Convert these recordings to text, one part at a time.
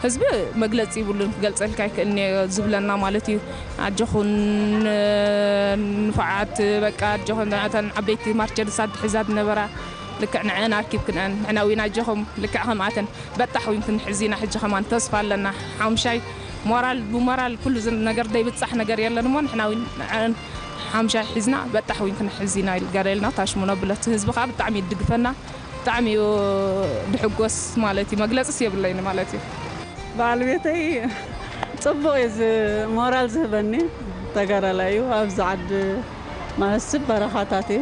ህዝቢ መግለፂ ይብሉን፣ ክገልፀልካ ኣይክእልን እየ ዝብለና ማለት እዩ። ኣጆኹን ንፉዓት፣ በቃ ኣጆኹን። እተን ዓበይቲ ማርቸድሳት ዝሕዛ ዝነበራ ልክዕ ንዐን ኣርኪብክንአን፣ ንሕና እውን ኣጆኹም ልክዕ ከምኣተን በጣሕ እውን ክንሕዝ ኢና። ሕጂ ከማን ተስፋ ኣለና። ሓሙሻይ ሞራል ብሞራል ኩሉ ዝ-፣ ነገር ዘይብጻሕ ነገር የለን እሞ ንሕና እውን ንዐን ሓሙሻይ ሒዝና በጣሕ እውን ክንሕዝ ኢና። ይልገረልና ታሽሙኖ ብለት ህዝቢ ከዓ ብጣዕሚ ይድግፈና። ብጣዕሚ እዩ ድሕጎስ ማለት እዩ፣ መግለጽስ የብለይን ማለት እዩ። በዓል ቤተይ ጽቡቕ እዩ ዝ-፣ ሞራል ዝህበኒ ተጋዳላይ እዩ። ኣብዚ ዓዲ ማህስብ በረኻታት እዩ።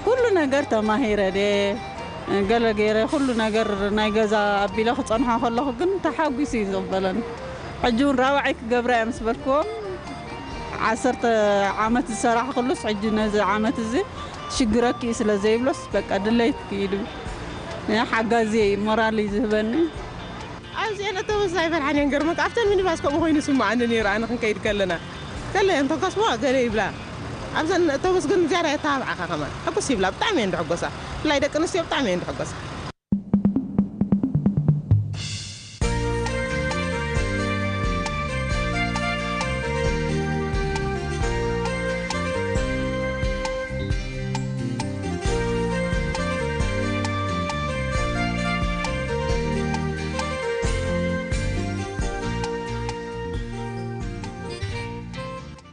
ኩሉ ነገር ተማሂረ ድየ ገለ ገይረ ኩሉ ነገር ናይ ገዛ ኣቢለ ክጸንሖ ከለኹ ግን ተሓጒሱ እዩ ዝቕበለኒ። ሕጂ እውን ራብዓይ ክገብራ እየ ምስ በልክዎም፣ ዓሰርተ ዓመት ዝሰራሕክሉስ ሕጂ ነዚ ዓመት እዚ ሽግረኪ እዩ ስለ ዘይብሎስ በቃ ድለይትኪ እዩ ድብል። ሓጋዚ እዩ፣ ሞራል እዩ ዝህበኒ። ኣብዚአን ኣውቶቡስ ኣይፈርሓን እየን። ገርመካ ኣብተን ሚኒባስ ከምኡ ኮይኑ ይስምዓኒ ነይሩ። ኣነ ክንከይድ ከለና ገለ እየን ተንከስቦ ገለ ይብላ። ኣብዘን ኣውቶቡስ ግን ዝያዳ የተባብዓኻ ከማን ሕጉስ ይብላ። ብጣዕሚ እየን ድሕጎሳ። ብፍላይ ደቂ ኣንስትዮ ብጣዕሚ እየን ድሕጎሳ።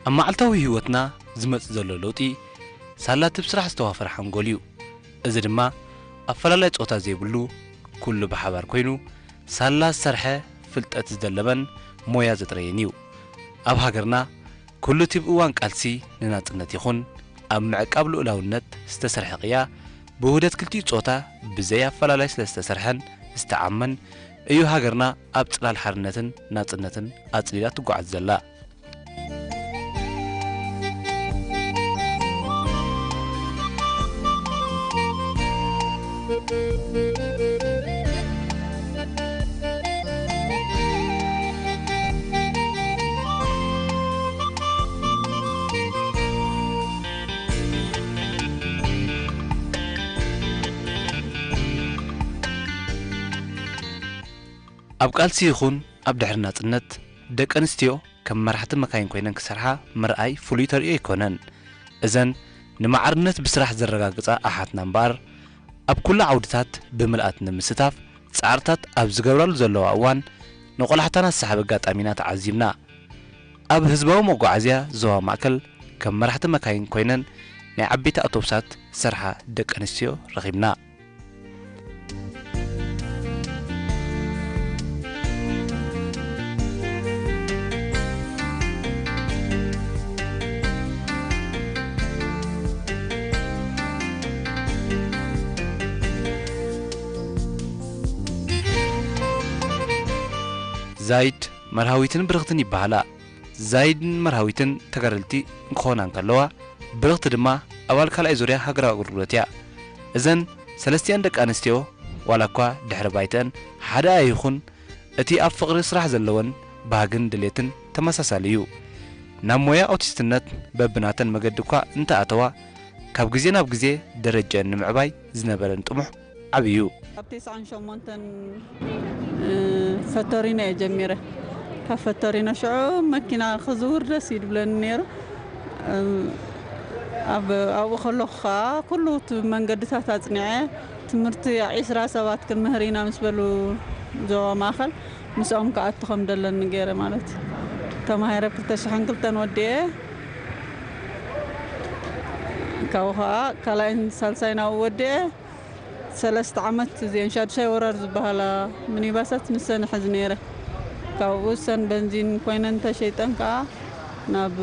ኣብ መዓልታዊ ህይወትና ዝመጽእ ዘሎ ለውጢ ሳላ እቲ ብስራሕ ዝተዋፈረ ሓንጎል እዩ። እዚ ድማ ኣፈላላይ ጾታ ዘይብሉ፣ ኩሉ ብሓባር ኮይኑ ሳላ ዝሰርሐ፣ ፍልጠት ዝደለበን ሞያ ዘጥረየን እዩ። ኣብ ሃገርና ኩሉ እቲ ብእዋን ቃልሲ ንናጽነት ይኹን ኣብ ምዕቃብ ልኡላውነት ዝተሰርሐ ቅያ ብውህደት ክልቲኡ ጾታ ብዘይ ኣፈላላይ ስለ ዝተሰርሐን ዝተዓመን እዩ ሃገርና ኣብ ጽላል ሓርነትን ናጽነትን ኣጽሊላ ትጓዓዝ ዘላ። ኣብ ቃልሲ ይኹን ኣብ ድሕሪ ናጽነት፣ ደቂ ኣንስትዮ ከም መራሕቲ መካይን ኮይነን ክሰርሓ ምርኣይ ፍሉይ ተርእዮ ኣይኮነን። እዘን ንማዕርነት ብስራሕ ዘረጋግጻ ኣሓትና እምበኣር፣ ኣብ ኩሉ ዓውድታት ብምልኣት ንምስታፍ ጻዕርታት ኣብ ዝገብራሉ ዘለዋ እዋን፣ ንቖላሕታና ዝሰሓብ ኣጋጣሚ ኢና ተዓዚብና። ኣብ ህዝባዊ መጓዓዝያ ዞባ ማእከል ከም መራሕቲ መካይን ኮይነን ናይ ዓበይቲ ኣውቶቡሳት ዝሰርሓ ደቂ ኣንስትዮ ረኺብና። ዛይድ፣ መርሃዊትን ብርኽትን ይበሃላ። ዛይድን መርሃዊትን ተጋደልቲ እንክኾና እንከለዋ፣ ብርኽቲ ድማ ኣባል ካልኣይ ዙርያ ሃገራዊ ኣገልግሎት እያ። እዘን ሰለስቲኣን ደቂ ኣንስትዮ፣ ዋላ እኳ ድሕሪ ባይተአን ሓደ ኣይኹን፣ እቲ ኣብ ፍቕሪ ስራሕ ዘለወን ባህግን ድሌትን ተመሳሳሊ እዩ። ናብ ሞያ ኣውቲስትነት በብናተን መገዲ እኳ እንተኣተዋ፣ ካብ ግዜ ናብ ግዜ ደረጃአን ንምዕባይ ዝነበረን ጥሙሕ ዓቢ እዩ። ኣብ ተስዓን ሸሞንተን፣ እ፣ ፈቶሪኖ እየ ጀሚረ። ካብ ፈቶሪኖ ሽዑ መኪና ክዝውር ደስ እዩ ዝብለኒ ነይሩ። እም፣ ኣብ፣ ኣብኡ ከለኹ ኸዓ ኩሉ እቲ መንገድታት ኣጽኒዐ፣ ትምህርቲ ዒስራ ሰባት ክንምህር ኢና ምስ በሉ ዞባ ማእከል፣ ምስኦም ክኣቱ ከም ደለኒ ገይረ ማለት እዩ። ተማሂረ ብ ክልተ ሽሕን ክልተን ወዲኤ፣ ካብኡ ኸዓ ካልኣይን ሳልሳይን ኣብኡ ወዲኤ፣ ሰለስተ ዓመት እዚአን ሻዱሻይ ወራር ዝበሃላ ሚኒባሳት ንሰን እሕዝ ነይረ። ካብኡ ሰን በንዚን ኮይነን ተሸይጠን ከዓ ናብ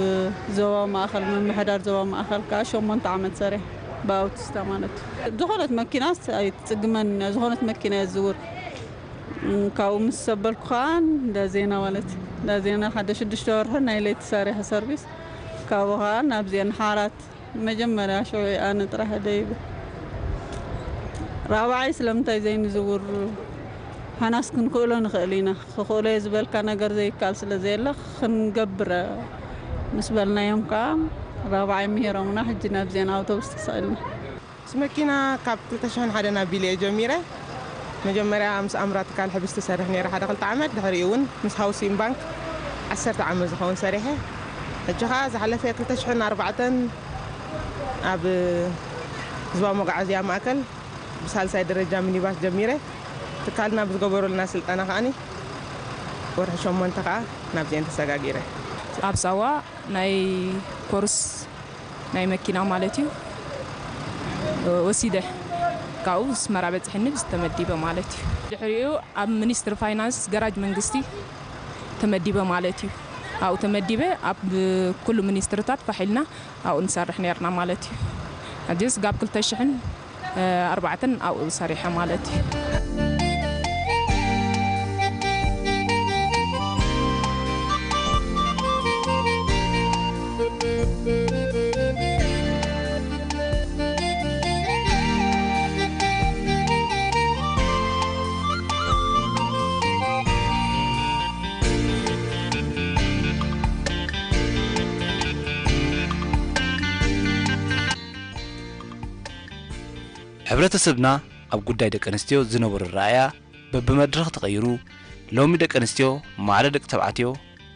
ዞባ ማእኸል፣ ምምሕዳር ዞባ ማእኸል ከዓ ሸሞንተ ዓመት ሰሪሐ፣ ብኣውቲስታ ማለት እዩ። ዝኾነት መኪናስ ኣይትጽግመን እያ፣ ዝኾነት መኪና እየ ዝዝውር። እም፣ ካብኡ ምስ ሰበልኩ ከዓ እንዳ ዜና ማለት እዩ። እንዳ ዜና ሓደ ሽዱሽተ ወርሒ ናይ ለይቲ ሰሪሐ ሰርቪስ። ካብኡ ከዓ ናብዚአን ሓራት መጀመርያ ሽዑ ኣነ ጥራሕ ደይበ። ራብዓይ ስለምንታይ ዘይንዝውር? ሓናስ ክንክእሎ ንኽእል ኢና። ክኽእሎ እየ ዝበልካ ነገር ዘይከኣል ስለ ዘየለ ክንገብር ምስ በልናዮም ከኣ ራብዓይ ምሂሮምና። ሕጂ ናብዚአን ኣውቶቡስ ተሰቒልና። ምስ መኪና ካብ ክልተ ሽሕን ሓደን ኣቢለ እየ ጀሚረ። መጀመርያ ምስ ኣምራ ትካል ሕብስቲ ሰርሕ ነይረ ሓደ ክልተ ዓመት፣ ድሕሪኡ እውን ምስ ሃውሲን ባንክ ዓሰርተ ዓመት ዝኸውን ሰሪሐ። ሕጂ ኸዓ ዝሓለፈ ክልተ ሽሕን ኣርባዕተን ኣብ ህዝባዊ መጓዓዝያ ማእከል ብሳልሳይ ደረጃ ሚኒባስ ጀሚረ። ትካልና ብዝገበሩልና ስልጠና ከዓኒ ወርሒ ሸሞንተ ከኣ ናብዚአን ተሰጋጊረ። ኣብ ሳዋ ናይ ኮርስ ናይ መኪና ማለት እዩ ወሲደ። ካብኡ ኣስመራ በፂሐኒ ብዚ ተመዲበ ማለት እዩ። ድሕሪኡ ኣብ ሚኒስትሪ ፋይናንስ ገራጅ መንግስቲ ተመዲበ ማለት እዩ። ኣብኡ ተመዲበ ኣብ ኩሉ ሚኒስትርታት ፋሕ ኢልና ኣብኡ ንሰርሕ ነርና ማለት እዩ። ሕጂ ስጋብ ክልተ ሽሕን ኣርባዕተን ኣብኡ ሰሪሐ ማለት እዩ። ሕብረተሰብና ኣብ ጉዳይ ደቂ ኣንስትዮ ዝነበሮ ኣረኣእያ በብመድረኽ ተቐይሩ፣ ሎሚ ደቂ ኣንስትዮ ማዕረ ደቂ ተባዕትዮ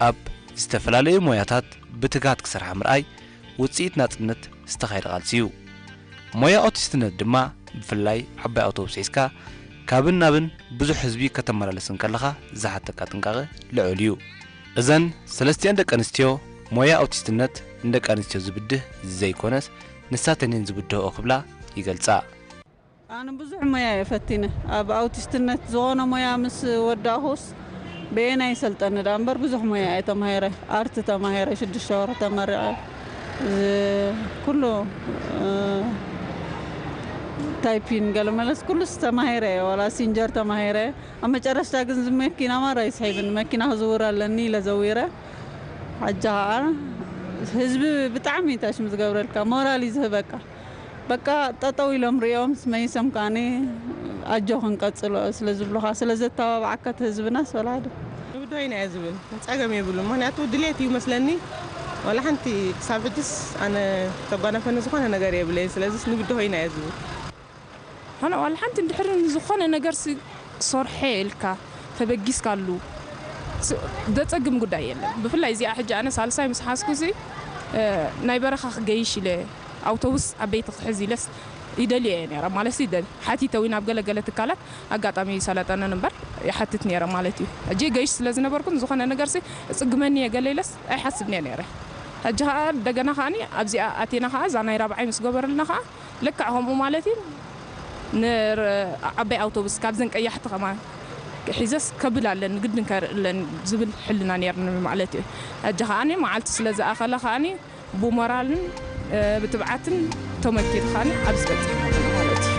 ኣብ ዝተፈላለዩ ሞያታት ብትግሃት ክሰርሓ ምርኣይ ውጽኢት ናጽነት ዝተኻየደ ቃልሲ እዩ። ሞያ ኣውቲስትነት ድማ ብፍላይ ዓባይ ኣውቶቡስ ሒዝካ ካብን ናብን ብዙሕ ህዝቢ ከተመላለስ እንከለኻ ዝሓተካ ጥንቃቐ ልዑል እዩ። እዘን ሰለስቲኣን ደቂ ኣንስትዮ ሞያ ኣውቲስትነት ንደቂ ኣንስትዮ ዝብድህ ዘይኮነስ ንሳተን እየን ዝብድህኦ ክብላ ይገልጻ። ኣነ ብዙሕ ሞያ እየ ፈቲነ። ኣብ ኣውቲስትነት ዝኾነ ሞያ ምስ ወዳእኹስ በየናይ ይሰልጠኒ ደኣ እምበር ብዙሕ ሞያ እየ ተማሂረ። ኣርት ተማሂረ፣ ሽዱሽተ ወርሒ ተመሪቐ። እዚ ኩሉ፣ እ፣ ታይፒን ገለ መለስ ኩሉስ ተማሂረ እየ። ዋላ ሲንጀር ተማሂረ። ኣብ መጨረሽታ ግን እዚ መኪና ማራ ይስሒብኒ። መኪና ክዝውር ኣለኒ ኢለ ዘዊረ። ሕጂ ኸዓ ህዝቢ ብጣዕሚ ታሽም ዝገብረልካ፣ ሞራል እዩ ዝህበካ። በቃ ጠጠው ኢሎም ሪኦምስ መይሶም ከዓኒ ኣጆኽን ቀጽሎ ስለ ዝብሉኻ፣ ስለ ዘተባብዓካ እቲ ህዝብናስ ወላ ሓደ። ንብድሆ ኢና እየ ዝብል፣ ጸገም የብሉን። ምኽንያቱ ድሌት እዩ መስለኒ። ዋላ ሓንቲ ክሳብ ሕጅስ ኣነ ተጓነፈኒ ዝኾነ ነገር የብለይን። ስለዚስ ንብድሆ ኢና እየ ዝብል። ኾነ ዋላ ሓንቲ እንድሕር ዝኾነ ነገርሲ ሶርሐ ኢልካ ተበጊስካሉ ስ-፣ ዘጸግም ጉዳይ የለን። ብፍላይ እዚኣ ሕጂ ኣነ ሳልሳይ ምስ ሓዝኩ እዚ፣ እ፣ ናይ በረኻ ክገይሽ ኢለ ኣውቶቡስ ዓበይቲ ክሕዝ ኢለስ ይደልዮ እየ ነይረ። ማለትሲ ይደል-፣ ሓቲተ እውን ኣብ ገለ ገለ ትካላት ኣጋጣሚ ሰለጠነን እምበር ይሓትት ነይረ ማለት እዩ። ሕጂ ገይሽ ስለ ዝነበርኩን ዝኾነ ነገርሲ እጽግመኒ እየ ገለ ኢለስ ኣይሓስብን እየ ነይረ። ሕጂ ኸኣ እንደገና ኸኣኒ ኣብዚኣ ኣቴና ኸኣ እዛ ናይ ራብዓይ ምስ ገበረልና ኸኣ ልክዕ ከምኡ ማለት እዩ። ንር-፣ ዓባይ ኣውቶቡስ ካብዘን ቀያሕቲ ከማን ሒዘስ ከብል ኣለኒ፣ ግድን ከርኢ ኣለኒ ዝብል ሕልና ነይርኒ ማለት እዩ። ሕጂ ከኣኒ መዓልቲ ስለ ዝኣኸለ ከኣኒ ብሞራልን፣ እ፣ ብትብዓትን ተመኪሩ ከኣኒ ኣብዚ በጺሕና ኣለና ማለት እዩ።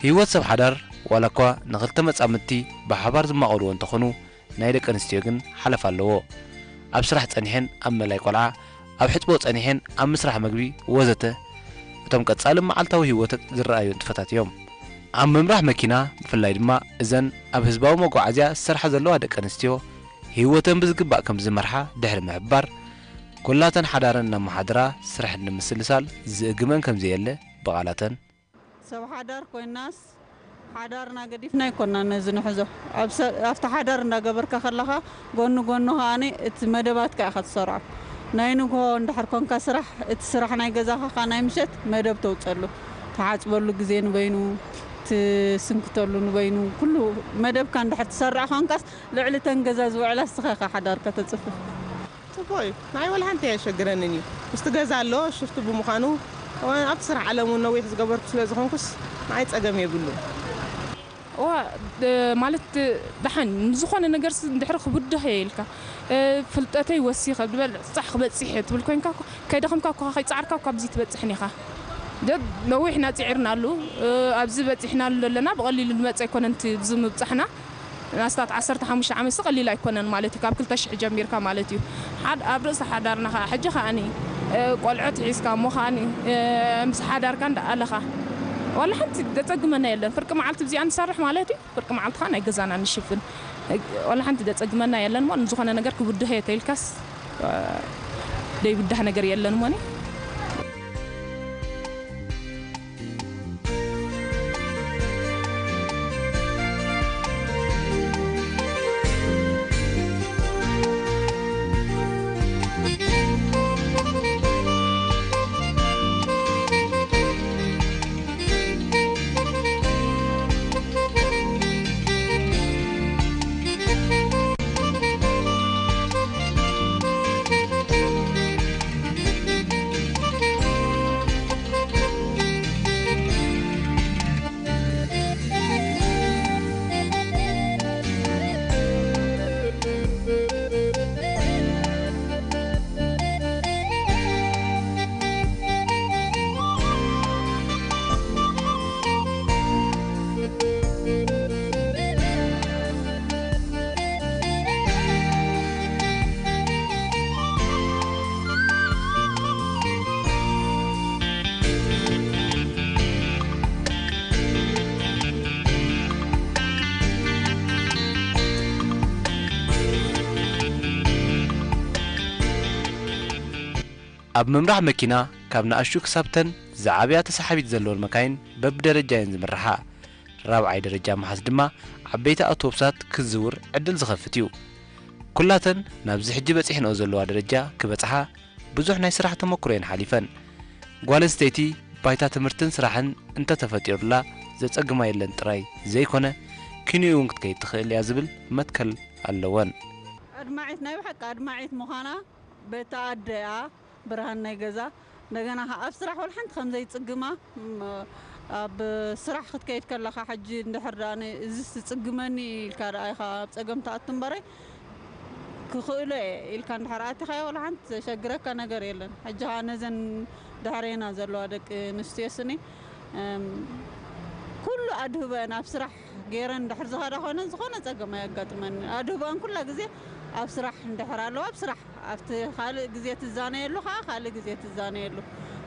ህይወት ሰብ ሓዳር ዋላ እኳ ንኽልተ መጻምድቲ ብሓባር ዝማቐልዎ እንተኾኑ፣ ናይ ደቂ ኣንስትዮ ግን ሓለፋ ኣለዎ። ኣብ ስራሕ ጸኒሐን ኣብ ምእላይ ቆልዓ፣ ኣብ ሕጽቦ ጸኒሐን ኣብ ምስራሕ መግቢ ወዘተ፣ እቶም ቀጻሊ መዓልታዊ ህይወተን ዝረኣዩ ንጥፈታት እዮም። ኣብ ምምራሕ መኪና ብፍላይ ድማ እዘን ኣብ ህዝባዊ መጓዓዝያ ዝሰርሓ ዘለዋ ደቂ ኣንስትዮ ህይወተን ብዝግባእ ከም ዝመርሓ ድሕሪ ምሕባር፣ ኩላተን ሓዳረን እናመሓደራ ስራሕ ንምስልሳል ዝእግመን ከም ዘየለ ብቓላተን። ሰብ ሓዳር ኮይናስ ሓዳርና ገዲፍና ኣይኮናን ነዚ ንሕዞ። ኣብ ሰ-፣ ኣብቲ ሓዳር እንዳገበርካ ከለኻ ጎኒ ጎኑ ከኣኒ እቲ መደባትካ ኢኻ ትሰርዖ። ናይ ንግሆ እንድሕር ኮንካ ስራሕ፣ እቲ ስራሕ ናይ ገዛኻ ከኣ ናይ ምሸት መደብ ተውጸሉ። ትሓጽበሉ ግዜ ንበይኑ፣ ትስንክተሉ ንበይኑ፣ ኩሉ መደብካ እንድሕር ትሰርዕ ኮንካስ ልዕሊ ተን ገዛ ዝውዕላ ንስኻ ኢኻ ሓዳርካ ተጽፍፍ። ጽቡቕ እዩ። ንዓይ ወላ ሓንቲ ኣየሸግረንን እዩ። ምስቲ ገዛ ኣሎ፣ ሽፍቱ ብምዃኑ፣ እዋን ኣብቲ ስራሕ ዓለም እውን ነዊሕ ዝገበርኩ ስለ ዝኾንኩስ፣ ንዓይ ጸገም የብሉን። እዋ፣ ደ-፣ ማለት፣ ደሓን ንዝኾነ ነገርስ እንድሕር ክብድህ እየ ኢልካ፣ እ፣ ፍልጠተይ ወሲኸ፣ ዝበልጻሕ ክበጽሕ እየ ትብል ኮይንካ እኮ፣ ከይደኸምካ እኮ፣ ከይጻዕርካ እኮ ኣብዚ ትበጽሕን ኢኻ። ደ-፣ ነዊሕና ጽዒርናሉ፣ እ፣ ኣብዚ በጺሕናሉ ዘለና ብቐሊሉ ዝመጽእ ኣይኮነን እቲ፣ እዚ ምብጻሕና። ኣስታት ዓሰርተ ሓሙሽተ ዓመት ቀሊል ኣይኮነን ማለት እዩ፣ ካብ ክልተ ሽሕ ጀሚርካ ማለት እዩ። ሓድ-፣ ኣብ ርእሲ ሓዳርና ኸዓ፣ ሕጂ ኸዓኒ፣ እ፣ ቆልዑት ሒዝካ እሞ ኸዓኒ፣ እ፣ ምስ ሓዳርካ እንዳኣለኻ፣ ዋላ ሓንቲ ዘጸግመና የለን። ፍርቂ መዓልቲ እዚኣ ንሰርሕ ማለት እዩ፣ ፍርቂ መዓልቲ ኸዓ ናይ ገዛና ንሽፍን። እ፣ ዋላ ሓንቲ ዘጸግመና የለን እሞ፣ ንዝኾነ ነገር ክብድህ እየ ተይልካስ፣ እ፣ ዘይብዳህ ነገር የለን እሞኒ። ኣብ ምምራሕ መኪና፣ ካብ ንኣሽቱ ክሳብተን ዝዓብያ ተሳሓቢት ዘለወን መካይን በብደረጃ እየን ዝምርሓ። ራብዓይ ደረጃ ምሓዝ ድማ ዓበይቲ ኣውቶቡሳት ክዝውር ዕድል ዝኸፍት እዩ። ኩላተን ናብዚ ሕጂ በጺሕንኦ ዘለዋ ደረጃ ክበጽሓ ብዙሕ ናይ ስራሕ ተመኩሮ እየን ሓሊፈን። ጓል ኣንስተይቲ ባይታ ትምህርትን ስራሕን እንተተፈጢሩላ ዘጸግማ የለን ጥራይ ዘይኮነ፣ ኪንኡ እውን ክትከይድ ትኽእል እያ ዝብል መትከል ኣለወን። ኣድማዒት፣ ናይ ብሓቂ ኣድማዒት ምዃና በታ ኣደኣ ብርሃን ናይ ገዛ፣ እንደገና ከኣ ኣብ ስራሕ ወላ ሓንቲ ከም ዘይጽግማ፣ ም፣ ኣብ ስራሕ ክትከይድ ከለኻ፣ ሕጂ እንድሕር ደኣ ነ-፣ እዚስ ትጽግመኒ ኢልካ ደኣ ኢኻ ኣብ ጸገም ትኣቱ እምበረይ፣ ክኽእሎ እየ ኢልካ እንድሕር ኣቲኻዮ፣ ወላ ሓንቲ ዘሸግረካ ነገር የለን። ሕጂ ከኣ ነዘን ድሕሬና ዘለዋ ደቂ ኣንስትዮ ስኒ፣ እም፣ ኩሉ ኣድህበን ኣብ ስራሕ ገይረን እንድሕር ዝኸዳ ኮይነን፣ ዝኾነ ጸገም ኣየጋጥመን። ኣድህበን ኩላ ግዜ ኣብ ስራሕ እንድሕር ኣለዋ፣ ኣብ ስራሕ ኣብቲ ካልእ ግዜ ትዛነየሉ ኸዓ ካልእ ግዜ ትዛነየሉ።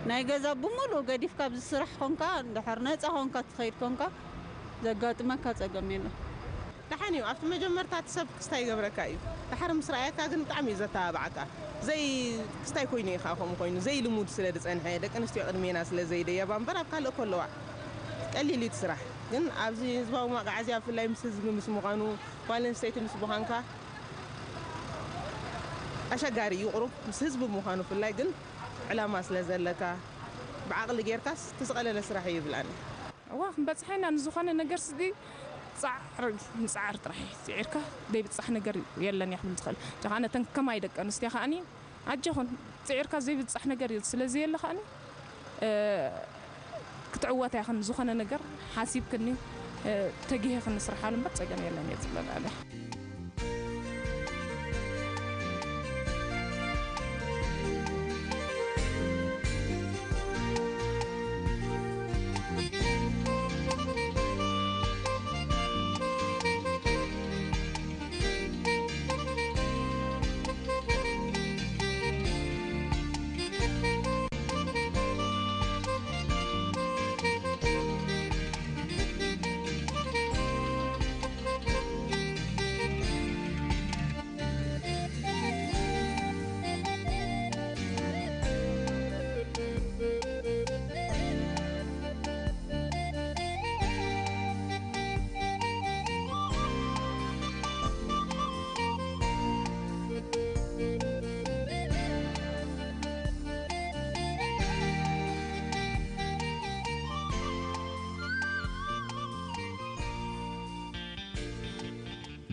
ናይ ገዛ ብምሉእ ገዲፍካ ኣብዚ ስራሕ ኾንካ፣ እንድሕር ነጻ ኾንካ ትኸይድ ኮንካ፣ ዘጋጥመካ ጸገም የለን። ደሓን እዩ። ኣብቲ መጀመርታ እቲ ሰብ ክስታይ ይገብረካ እዩ። ደሓር ምስ ረኣየካ ግን ብጣዕሚ እዩ ዘተባብዓካ። ዘይ ክስታይ ኮይኑ እዩ ኸዓ ከምኡ ኮይኑ፣ ዘይልሙድ ስለ ዝጸንሐ፣ ደቂ ኣንስትዮ ቅድሜና ስለ ዘይደየባ እምበር ኣብ ካልእ እኮ ኣለዋ። ቀሊል እዩ እቲ ስራሕ። ግን ኣብዚ ህዝባዊ መጓዓዝያ ብፍላይ ምስ ህዝቢ ምስ ምዃኑ፣ ጓል ኣንስተይቲ ምስ ምዃንካ፣ ኣሸጋሪ እዩ ቁሩብ ምስ ህዝቢ ምዃኑ ብፍላይ፣ ግን ዕላማ ስለ ዘለካ ብዓቕሊ ጌርካስ እቲ ዝቐለለ ስራሕ እዩ ይብል ኣነ። እዋ ክንበጽሓ ኢና ንዝኾነ ነገር ስዲ ጻዕሪ ምጽዓር ጥራሕ እዩ። ጽዒርካ ዘይብጻሕ ነገር የለን እያ ክብል ዝኽእል። ጀኻ ነተን ከማይ ደቂ ኣንስትዮ ከኣኒ ኣጀኹን ጽዒርካ ዘይብጻሕ ነገር ስለ ዘየለ ከኣኒ፣ እ፣ ክትዕወታ ኢኽን ዝኾነ ነገር ሓሲብክኒ፣ እ፣ ተጊህኽን ስርሓሉ እምበር ጸገም የለን እየ ዝብለን ኣነ።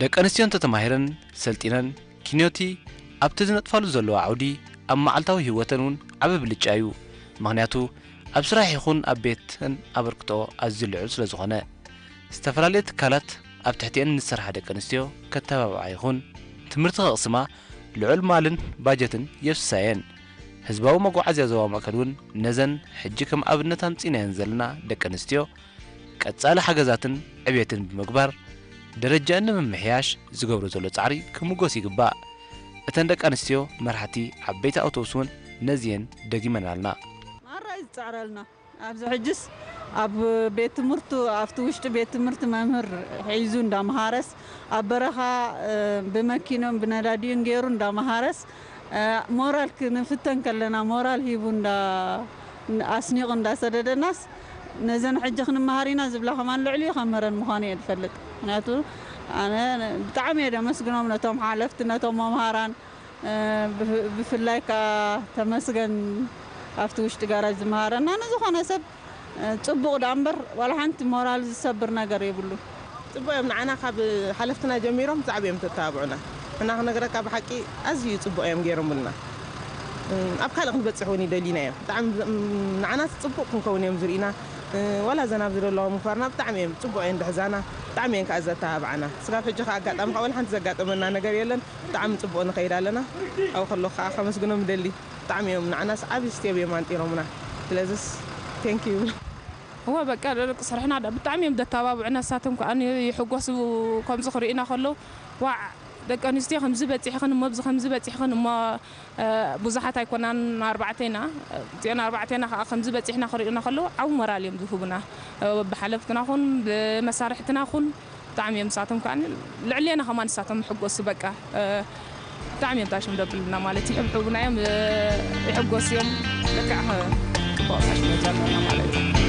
ደቂ ኣንስትዮ እንተተማሂረን ሰልጢነን ኪንዮቲ ኣብቲ ዝነጥፋሉ ዘለዋ ዓውዲ ኣብ መዓልታዊ ህይወተን እውን ዓቢ ብልጫ እዩ። ምኽንያቱ ኣብ ስራሕ ይኹን ኣብ ቤተን ኣበርክቶ ኣዝዩ ልዑል ስለ ዝኾነ፣ ዝተፈላለየ ትካላት ኣብ ትሕቲአን ንዝሰርሓ ደቂ ኣንስትዮ ከተባብዓ ይኹን ትምህርቲ ከቕስማ ልዑል ማልን ባጀትን የፍስሳ እየን። ህዝባዊ መጓዓዝያ ዞባ ማእከል እውን ነዘን ሕጂ ከም ኣብነት ኣምጺእናየን ዘለና ደቂ ኣንስትዮ ቀጻሊ ሓገዛትን ዕብየትን ብምግባር ደረጃኣን ንምምሕያሽ ዝገብሮ ዘሎ ጻዕሪ ክምጎስ ይግባእ። እተን ደቂ ኣንስትዮ መራሕቲ ዓበይቲ ኣውቶቡስ እውን ነዚየን ደጊመናልና። ማራ እዩ ዝጽዕረልና። ኣብዚ ሕጅስ ኣብ ቤት ትምህርቱ፣ ኣብቲ ውሽጢ ቤት ትምህርቲ መምህር ሒዙ እንዳመሃረስ፣ ኣብ በረኻ፣ እ፣ ብመኪኖን ብነዳዲኡን ገይሩ እንዳመሃረስ፣ እ፣ ሞራል ክንፍተን ከለና ሞራል ሂቡ እንዳ-፣ ኣስኒቑ እንዳሰደደናስ፣ ነዘን ሕጂ ክንመሃር ኢና ዝብላ ከማን ልዕሊኡ ከምህረን ምዃኑ እየ ዝፈልጥ። ምኽንያቱ ኣነ ብጣዕሚ እየ ደመስግኖም ነቶም ሓለፍቲ፣ ነቶም መምሃራን፣ እ፣ ብፍ-፣ ብፍላይ ከኣ ተመስገን ኣብቲ ውሽጢ ጋራጅ ዝመሃረና። ንዝኾነ ሰብ፣ እ፣ ጽቡቕ ደኣ እምበር ዋላ ሓንቲ ሞራል ዝሰብር ነገር የብሉን። ጽቡቕ እዮም። ንዓና ካብ ሓለፍትና ጀሚሮም ብዛዕባ እዮም ተተባብዑና። እና ክነግረካ ብሓቂ ኣዝዩ ጽቡቕ እዮም ገይሮምልና። እ፣ ኣብ ካልእ ክንበጽሕ እውን ይደልዩና እዮም። ብጣዕሚ ዝ-፣ ም-፣ ንዓና ጽቡቕ ክንከውን እዮም ዝርእዩና። እ፣ ዋላ እዘን ኣብዚ ዘለዋ ምኽባርና ብጣዕሚ እዮም ጽቡቕ እዮም ድሕዛና። ብጣዕሚ እዮም ከኣ ዘተባብዓና። ስጋብ ሕጂ ከኣ ኣጋጣሚ ከኣ ዋላ ሓንቲ ዘጋጠመና ነገር የለን። ብጣዕሚ ጽቡቕ ንኸይድ ኣለና። ኣብኡ ከለኹ ከኣ ከመስግኖም እደሊ። ብጣዕሚ እዮም ንዓናስ ዓቢ ስቴብ እዮም ኣንጢሮምና። ስለዚስ፣ ቴንክ ዩ። እወ፣ በቃ፣ ደቂ ስራሕና ዳ-፣ ብጣዕሚ እዮም ደተባብዑና። ንሳቶም ከኣ ይሕጎሱ፣ ከምዚ ክርእዩና ከለዉ፣ "ዋዕ፣ ደቂ ኣንስትዮ ከምዚ በጺሕኽን እሞ፣ ኣብዚ ከምዚ በጺሕኽን እሞ፣ እ፣ ብዙሓት ኣይኮናን፣ ኣርባዕተ ኢና። እዚአን ኣርባዕተ ኢና ከኣ ከምዚ በጺሕና ክርእዩና ከለዉ፣ ዓቢ ሞራል እዮም ዝህቡና። እ፣ ብሓለፍትና ኹን፣ ብመሳርሕትና ኹን፣ ብጣዕሚ እዮም ንሳቶም ከኣ ልዕሌና ከማን ንሳቶም ይሕጎሱ፣ በቃ፣ እ፣ ብጣዕሚ እዮም ታሽም ደብልና ማለት ይሕብሕቡና እዮም፣ እ፣ ይሕጎሱ እዮም። በቃ፣ እ፣ ጽቡቕ ታሽም ደብልና ማለት እዩ።